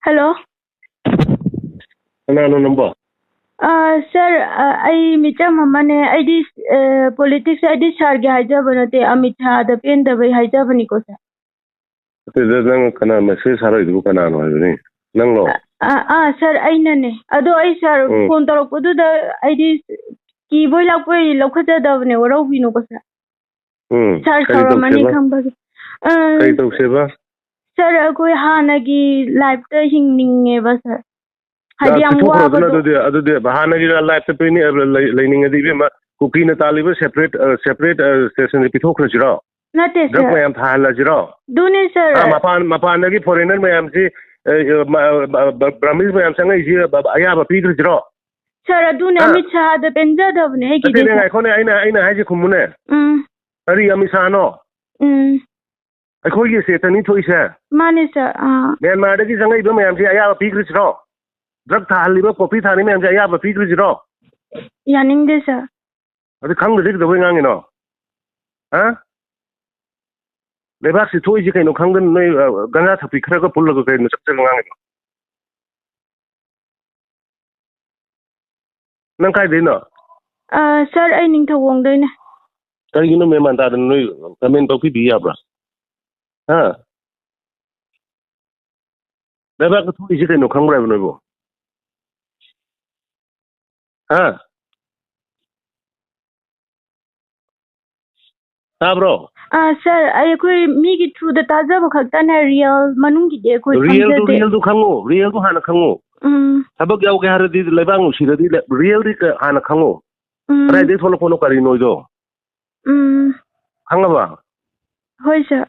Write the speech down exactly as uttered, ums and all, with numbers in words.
Hello. ꯀꯅꯥꯅꯣ ꯅꯪꯕꯣ? ꯑ, ꯁꯥꯔ, ꯑ, ꯑꯩ ꯃꯤꯆꯝ ꯑꯃꯅꯦ꯫ ꯑꯩꯗꯤ, ꯑ, ꯄꯣꯂꯤꯇꯤꯛꯁ, ꯑꯩꯗꯤ ꯁꯥꯔꯒꯤ ꯍꯥꯏꯖꯕ ꯅꯠꯇꯦ, ꯑꯃꯤꯠ ꯁꯥꯍꯗ ꯄꯦꯟꯗꯕꯩ ꯍꯥꯏꯖꯕꯅꯤꯀꯣ, ꯁꯥꯔ꯫ ꯑꯗꯨꯗ ꯅꯪ ꯀꯅꯥ ꯃꯦꯁꯦꯖ ꯊꯥꯔꯛꯏꯗꯨꯕꯨ ꯀꯅꯥꯅꯣ ꯍꯥꯏꯕꯅꯤ? ꯅꯪꯂꯣ? ꯑ, ꯑ, ꯑꯥ, ꯁꯥꯔ, ꯑꯩꯅꯅꯦ꯫ ꯑꯗꯣ ꯑꯩ, ꯁꯥꯔ, ꯎꯝ꯫ ꯐꯣꯟ ꯇꯧꯔꯛꯄꯗꯨꯗ ꯑꯩꯗꯤ ꯀꯤꯕꯣꯏ ꯂꯥꯛꯄꯣꯏ ꯂꯧꯈꯠꯆꯗꯕꯅꯦ, ꯋꯥꯔꯧꯕꯤꯅꯨꯀꯣ, ꯁꯥꯔ꯫ ꯎꯝ, ꯁꯥꯔ ꯀꯔꯤ ꯁꯥꯎꯔꯝꯃꯅꯤ ꯇꯧꯁꯦꯕ? ꯈꯪꯕꯒꯤ꯫ ꯑ, ꯀꯔꯤ ꯇꯧꯁꯦꯕ? ꯁꯥꯔ, ꯑꯩꯈꯣꯏ ꯍꯥꯟꯅꯒꯤ ꯂꯥꯏꯐꯇ ꯍꯤꯡꯅꯤꯡꯉꯦꯕ, ꯁꯥꯔ꯫ ꯍꯥꯏꯗꯤ ꯌꯥ, ꯌꯥꯝ ꯄꯤꯊꯣꯛꯈ꯭ꯔꯣꯗꯅ ꯋꯥꯕꯗꯣ꯫ ꯑꯗꯨꯗꯤ, ꯑꯗꯨꯗꯤ ꯍꯥꯟꯅꯒꯤ ꯂꯥꯏꯐꯇ ꯄꯤꯅꯤ-, ꯂꯩ-, ꯂꯩꯅꯤꯡꯉꯗꯤ, ꯏꯕꯦꯝꯃ, ꯀꯨꯀꯤꯅ ꯇꯥꯜꯂꯤꯕ ꯁꯦꯄꯔꯦꯠ, ꯑ, ꯁꯦꯄꯔꯦꯠ, ꯑ, ꯁ꯭ꯇꯦꯁꯟꯁꯦ ꯄꯤꯊꯣꯛꯈ꯭ꯔꯁꯤꯔꯣ? ꯅꯠꯇꯦ, ꯗ꯭ꯔꯒ ꯁꯥꯔ꯫ ꯃꯌꯥꯝ ꯊꯥꯍꯜꯂꯁꯤꯔꯣ? ꯑꯗꯨꯅꯦ, ꯁꯥꯔ꯫ ꯑ, ꯃꯄꯥꯟ, ꯃꯄꯥꯟꯗꯒꯤ ꯐꯣꯔꯦꯅꯔ ꯃꯌꯥꯝꯁꯤ, ꯑ, ꯑ, ꯃ-, ꯕ-, ꯕ-, ꯕ꯭ꯔꯥꯍꯃꯤꯟꯁ ꯃꯌꯥꯝ ꯆꯪꯉꯛꯏꯁꯤ, ꯑ, ꯕ-, ꯑꯌꯥꯕ ꯄꯤꯈ꯭ꯔꯁꯤꯔꯣ? ꯁꯥꯔ, ꯑꯗꯨꯅꯦ, ꯍꯥ? ꯑꯃꯤꯠ ꯁꯥꯍꯗ ꯄꯦꯟꯖꯗꯕꯅꯦ ꯑꯩꯒꯤꯗꯤ, ꯅꯠꯇꯦꯅꯦ, ꯁꯥꯔ꯫ ꯉꯥꯏꯈꯣꯅꯦ, ꯑꯩꯅ, ꯑꯩꯅ ꯍꯥꯏꯁꯦ ꯈꯨꯝꯃꯨꯅꯦ꯫ ꯎꯝ꯫ ꯀꯔꯤ ꯑꯃꯤꯠ ꯁꯥꯍꯅꯣ? ꯎꯝ꯫ ꯑꯩꯈꯣꯏꯒꯤ ꯁ꯭ꯇꯦꯠꯇꯅꯤ ꯊꯣꯛꯏꯁꯦ꯫ ꯃꯥꯅꯦ, ꯁꯥꯔ꯫ ꯑꯥ꯫ ꯃ꯭ꯌꯥꯟꯃꯥꯔꯗꯒꯤ ꯆꯪꯉꯛꯏꯕ ꯃꯌꯥꯝꯁꯦ ꯑꯌꯥꯕ ꯄꯤꯈ꯭ꯔꯁꯤꯔꯣ? ꯗ꯭ꯔꯒ ꯊꯥꯍꯜꯂꯤꯕ, ꯄꯣꯄꯤ ꯊꯥꯍꯜꯂꯤ ꯃꯌꯥꯝꯁꯦ ꯑꯌꯥꯕ ꯄꯤꯈ꯭ꯔꯁꯤꯔꯣ? ꯌꯥꯅꯤꯡꯗꯦ, ꯁꯥꯔ꯫ ꯑꯗꯨ ꯈꯪꯗ꯭ꯔꯗꯤ ꯀꯩꯗꯧꯕꯩ ꯉꯥꯡꯉꯤꯅꯣ? ꯍꯥ? ꯂꯩꯕꯥꯛꯁꯤ ꯊꯣꯛꯏꯁꯤ ꯀꯩꯅꯣ ꯈꯪꯗꯅ ꯅꯣꯏ, ꯑ, ꯒꯟꯖꯥ ꯊꯛꯄꯤ ꯈꯔꯒ ꯄꯨꯜꯂꯒ ꯀꯩꯅꯣ ꯆꯠꯆꯔ ꯉꯥꯡꯉꯤꯅꯣ? ꯅꯪ ꯀꯥꯏꯗꯩꯅꯣ? ꯑ, ꯁꯥꯔ, ꯑꯩ ꯅꯤꯡꯊꯧꯈꯣꯡꯗꯩꯅꯦ꯫ ꯀꯔꯤꯒꯤꯅꯣ ꯃꯦꯟ ꯃꯥꯟ ꯇꯥꯗꯅ ꯅꯣꯏ ꯀꯃꯦꯟ ꯄꯪꯄꯤ ꯄꯤ ꯌꯥꯕ꯭ꯔꯥ? ꯍꯥ? ꯂꯩꯕꯥꯛꯇ ꯊꯣꯛꯏꯁꯦ ꯀꯩꯅꯣ ꯈꯪꯕ꯭ꯔꯥ ꯍꯥꯏꯕ ꯅꯣꯏꯕꯨ? ꯍꯥ? ꯇꯥꯕ꯭ꯔꯣ? ꯑꯥ, ꯁꯥꯔ, ꯑꯩꯈꯣꯏ ꯃꯤꯒꯤ ꯊ꯭ꯔꯨꯗ ꯇꯥꯖꯕ ꯈꯛꯇꯅꯦ, ꯔꯤꯌꯦꯜ ꯃꯅꯨꯡꯒꯤꯗꯤ ꯑꯩꯈꯣꯏ ꯔꯤꯌꯦꯜꯗꯨ, ꯈꯪꯖꯗꯦ꯫ ꯔꯤꯌꯦꯜꯗꯨ ꯈꯪꯉꯨ, ꯔꯤꯌꯦꯜꯗꯨ ꯍꯥꯟꯅ ꯈꯪꯉꯨ꯫ ꯎꯝ꯫ ꯊꯕꯛ ꯌꯥꯎꯒꯦ ꯍꯥꯏꯔꯗꯤ, ꯂꯩꯕꯥꯛ ꯅꯨꯡꯁꯤꯔꯗꯤ, ꯂ-, ꯔꯤꯌꯦꯜꯗꯤ ꯀ-, ꯍꯥꯟꯅ ꯈꯪꯉꯨ꯫ ꯎꯝ꯫ ꯀꯗꯥꯏꯗꯒꯤ ꯊꯣꯛꯂꯛꯄꯅꯣ ꯀꯔꯤꯅꯣꯗꯣ? ꯎꯝ꯫ ꯈꯪꯉꯕ? ꯍꯣꯏ, ꯁꯥꯔ꯫